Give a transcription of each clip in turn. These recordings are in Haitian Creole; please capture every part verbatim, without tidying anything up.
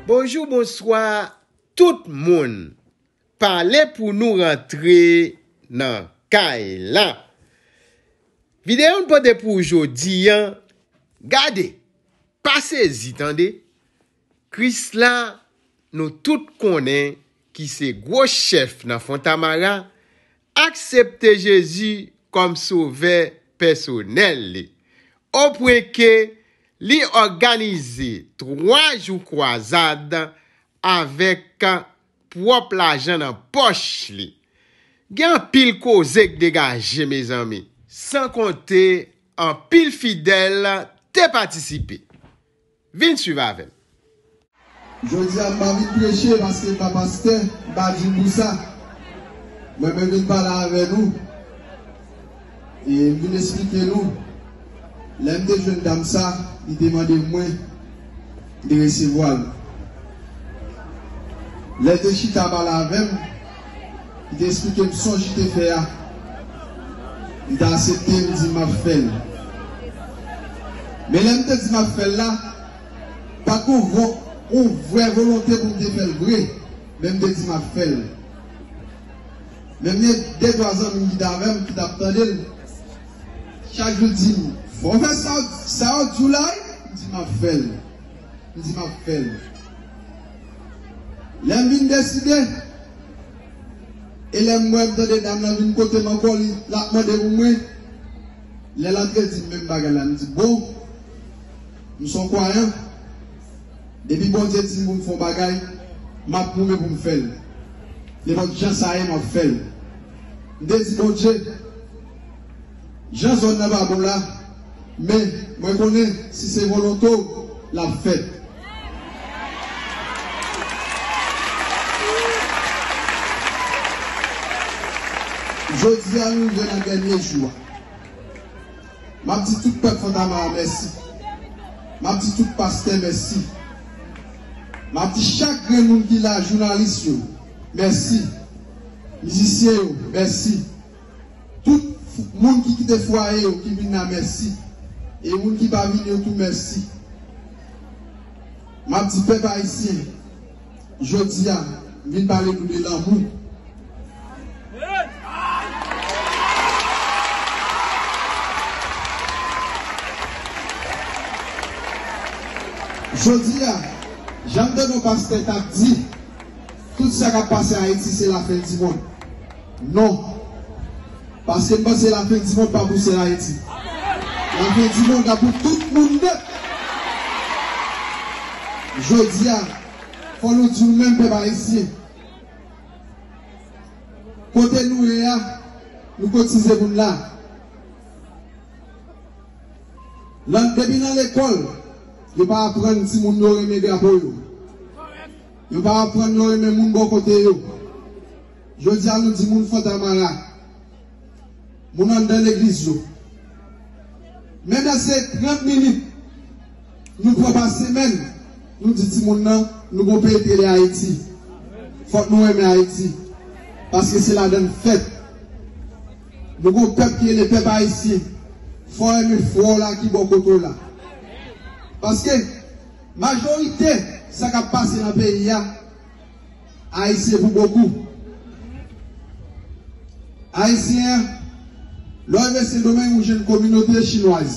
Bonjou, bonswa, tout moun. Pale pou nou rantre nan kay la. Videyo n pote pou jodi an, gade, pa sezi, tande. Krisla, nou tout konnen ki se gwo chèf nan Fontamara, aksepte Jezi kòm sovè pèsonèl li, opwen ke li òganize twa jou kwazad avèk pwòp lajan nan pòch li. Gen anpil koze k degaje, mezanmi, san konte anpil fidèl te patisipe. Vin swiv avè m. Jodi a, m pa vin preche paske m pa pastè, m pa djim pou sa. Mwen menm vin pale avè nou. E m vin esplike nou. Lè m te jwenn dam sa, li te mande mwen, m te resevwa l. Lè l te chita pale avè m, li te esplike m sonj li te fè a. M te aksepte, m di m ap fè l. Men lè m te di m ap fè l la, pa t gon vo-, yon vrè volonte pou m te fè l vre, men m te di m ap fè l. Men m gen de twa zanmi m ki t avè m, ki t ap tande l. Chak jou l di m, "Fò w fè sa, sa yo di w la wi." M di m ap fè l. M di m ap fè l. Lè m vin deside, e lè m wè m tande dam nan vin kote m ankò, li, l ap mande pou mwen. Lè l antre di m menm bagay la, m di, "Bon, m se yon kwayan. Depi Bondye di m pou m fè yon bagay, m ap goumen pou m fè l. Nenpòt jan sa ye, m ap fè l." M te di Bondye, "Jan zòn nan pa bon la, men mwen konnen si se volonte w, l ap fèt." Jodi a, nou rive nan dènye jou a. M ap di tout pèp Fontamara mèsi. M ap di tout pastè mèsi. M ap di chak grenn moun ki la, jounalis yo, mèsi. Mizisyen yo, mèsi. Tout f-, moun ki kite fwaye yo, ki vin la, mèsi. E moun ki pa vini yo tou, mèsi. M ap di pèp ayisyen, jodi a, m vin pale nou de lanmou. Jodi a, jan m tande yon pastè t ap di, tout sa k ap pase Ayiti se lafen dimonn. Non. Paske m panse lafen dimonn pa pou sèl Ayiti. Lafen dimonn la pou tout moun nèt. Jodi a, fò nou di nou menm pèp ayisyen, kote nou ye a, nou kotize pou n la. Nan, depi nan lekòl, yo pa aprann timoun yo renmen drapo yo. Yo pa aprann yo renmen moun bò kote yo. Jodi a, nou di moun Fontamara, moun anndan legliz yo. Menm lè se trant minit, nou pran pa semèn, nou di timoun nan, nou gon peyi ki rele Ayiti. Fòk nou renmen Ayiti. Paske se ladan n fèt. Nou gon pèp ki rele pèp ayisyen. Fò w renmen frè w la ki bò kote w la. Paske majorite sa k ap pase nan peyi a, Ayisyen pou bokou. Ayisyen an, lè w rive Sendomeng, ou jwenn kominote chinwaz.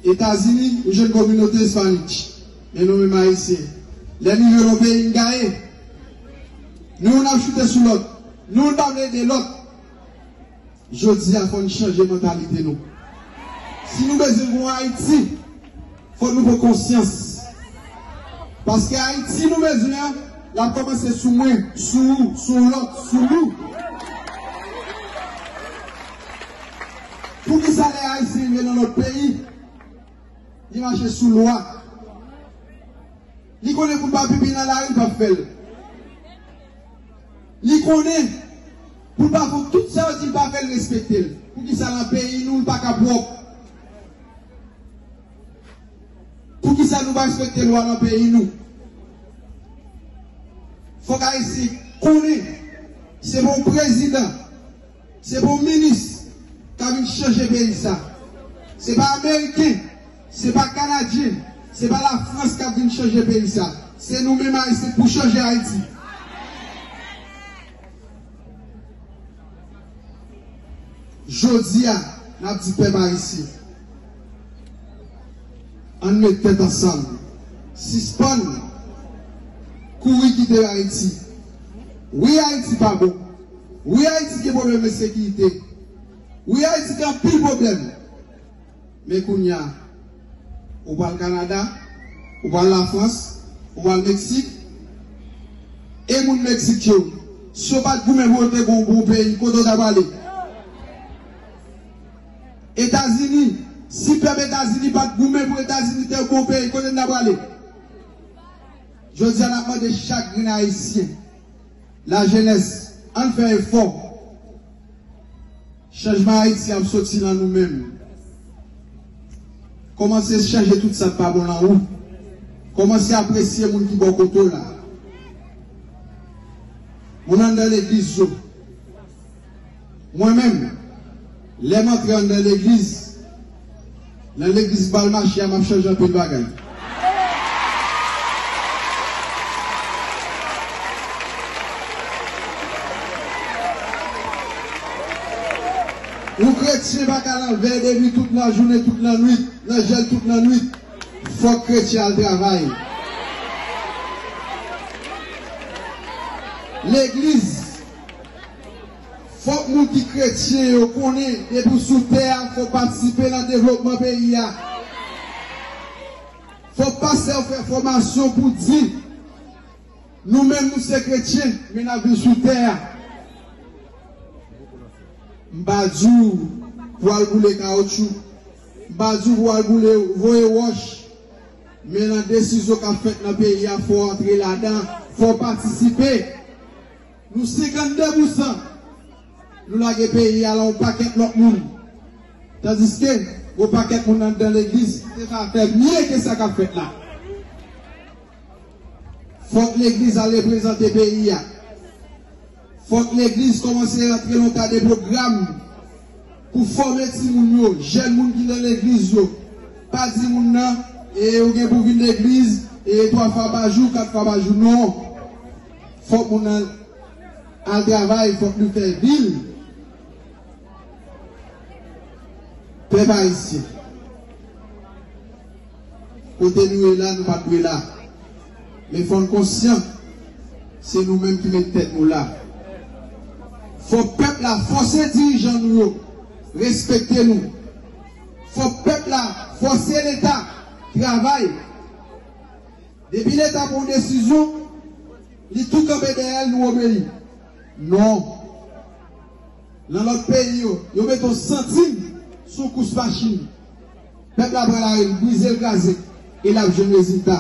Etazini, ou jwenn kominote Hispanic. Men nou menm Ayisyen, lè n rive nan peyi n gaye, nou youn ap choute sou lòt, nou youn pa vle ede lòt. Jodi a, fò n chanje mantalite nou. Si nou bezwen yon Ayiti, fò nou pran konsyans. Paske Ayiti nou bezwen an, l ap kòmanse sou mwen, sou ou, sou lòt, sou nou. Poukisa lè Ayisyen rive nan lòt peyi, li mache sou lwa? Li konnen pou l pa pipi nan lari, l p ap fè l. Li konnen pou l pa fè tout sa yo di l pa fè, l respekte l. Poukisa nan peyi nou, l pa ka pwòp? Poukisa nou pa respekte lwa nan peyi nou? Fòk Ayisyen konnen se pa yon prezidan, se pa yon minis k ap vin chanje peyi sa. Se pa Ameriken, se pa Kanadyen, se pa Lafrans k ap vin chanje peyi sa. Se nou menm Ayisyen k pou chanje Ayiti. Jodi a, n ap di pèp ayisyen, ann met tèt ansanm. Sispann kouri kite Ayiti. Wi, Ayiti pa bon. Wi, Ayiti gen pwoblèm ensekirite. Wi, Ayiti gen anpil pwoblèm. Men kounye a, ou pral Kanada, ou pral Lafrans, ou pral Meksik, e moun Meksik yo, si yo pa t goumen pou yo te gen yon bon peyi, kote yo ta prale? Etazini, si pèp Etazini pa t goumen pou Etazini te yon bon peyi, kote n ta prale? Jodi a, n ap mande chak grenn Ayisyen, lajenès, ann fè efò. Chanjman Ayiti ap soti nan nou menm. Kòmanse chanje tout sa k pa bon nan ou. Kòmanse apresye moun ki bò kote w la. Moun anndan legliz yo. Mwen menm, lè m antre anndan legliz, nan legliz bal mache a, m ap chanje anpil bagay. Yon kretyen pa ka nan vèy de nwi tout lajounen, tout lannwit, nan jèn tout lannwit. Fòk kretyen al travay. Legliz, fòk moun ki kretyen yo konnen depi w sou tè a, fò w patisipe nan devlopman peyi a. Fò pastè yo fè fòmasyon pou di, nou menm nou se kretyen, men n ap viv sou tè a. M pa di w pou al boule kawotchou. M pa di w pou al boule, voye wòch. Men nan desizyon k ap fèt nan peyi a, fò w antre ladan, fò w patisipe. Nou senkannde pousan, nou lage peyi a nan yon pakèt lòt moun. Tandiske, gon pakèt moun anndan legliz ki te ka fè mye ke sa k ap fèt la. Fòk legliz al reprezante peyi a. Fòk legliz kòmanse rantre nan yon ta de pwogram pou fòme timoun yo, jèn moun ki nan legliz yo. Pa di moun nan, e ou gen pou vin legliz, e twa fwa pa jou, kat fwa pa jou, non. Fòk moun nan al travay, fòk nou fè vil. Pèp ayisyen, kote nou ye la, nou pa t dwe la. Men fò n konsyan, se nou menm ki met tèt nou la. Fò pèp la fòse dirijan nou yo respekte nou. Fò pèp la fòse Leta travay. Depi Leta pran yon desizyon, li tou kanpe dèyè l, nou obeyi. Non. Nan lòt peyi yo, yo mete yon santim sou kous machin. Pèp la pran lari, l brize, l kraze, e l ap jwenn rezilta.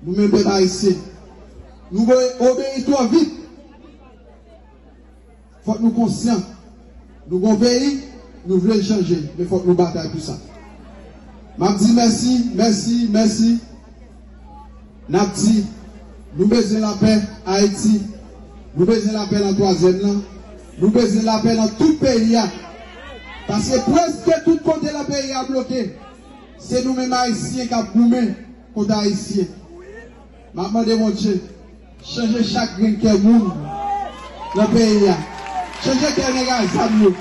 Nou menm pèp ayisyen, nou obe-, obeyi twò vit. Fòk nou konsyan. Nou gon peyi, nou vle l chanje, men fòk nou batay pou sa. M ap di mèsi, mèsi, mèsi. N ap di, nou bezwen lapè Ayiti. Nou bezwen lapè nan twazyèm nan. Nou bezwen lapè nan tout peyi a. Paske prèske tout kote nan peyi a bloke. Se nou menm Ayisyen k ap goumen kont Ayisyen. M ap mande Bondye, chanje chak grenn kè moun nan peyi a. Chanje kè nèg a zam yo.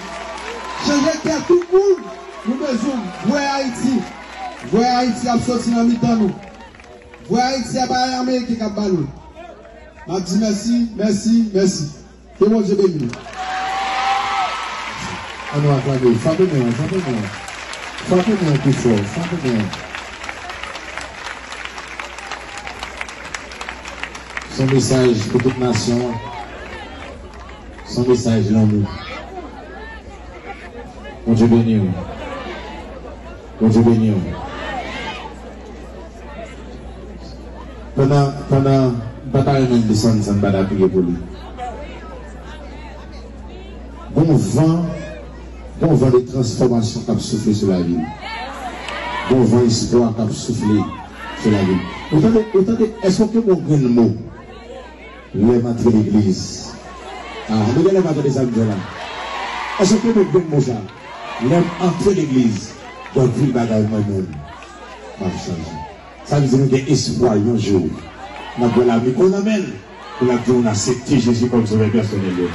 Chanje kè tout moun. Nou bezwen vwè Ayiti. Vwè Ayiti ap soti nan mitan nou. Vwè Ayiti a pa Ameriken k ap ba nou. M ap di mèsi, mèsi, mèsi. Ke Bondye beni nou. An nou aklame. Frape men an, frape men an. Frape men an pi fò, frape men an. Se yon mesaj pou tout nasyon an. Se yon mesaj lanmou. Bondye beni w. Bondye beni w. Pandan, pandan, m pa ta renmen l desann san m pa ta priye pou li. Gon van, gon van de transfòmasyon k ap soufle sou lavi l. Gon van espwa k ap soufle sou lavi l. Ou tande, ou tande, èske w gen yon grenn mo? Lè m antre legliz. Ah, nou genlè pa tande sa m di la. Èske nou konprann mo sa? Lè m antre legliz, gen anpil bagay mwen menm m ap chanje. Sa vle di nou gen espwa yon jou n ap wè lamikwo nan men l pou l ap di nou n aksepte Jezi kòm Sovè pèsonèl yo.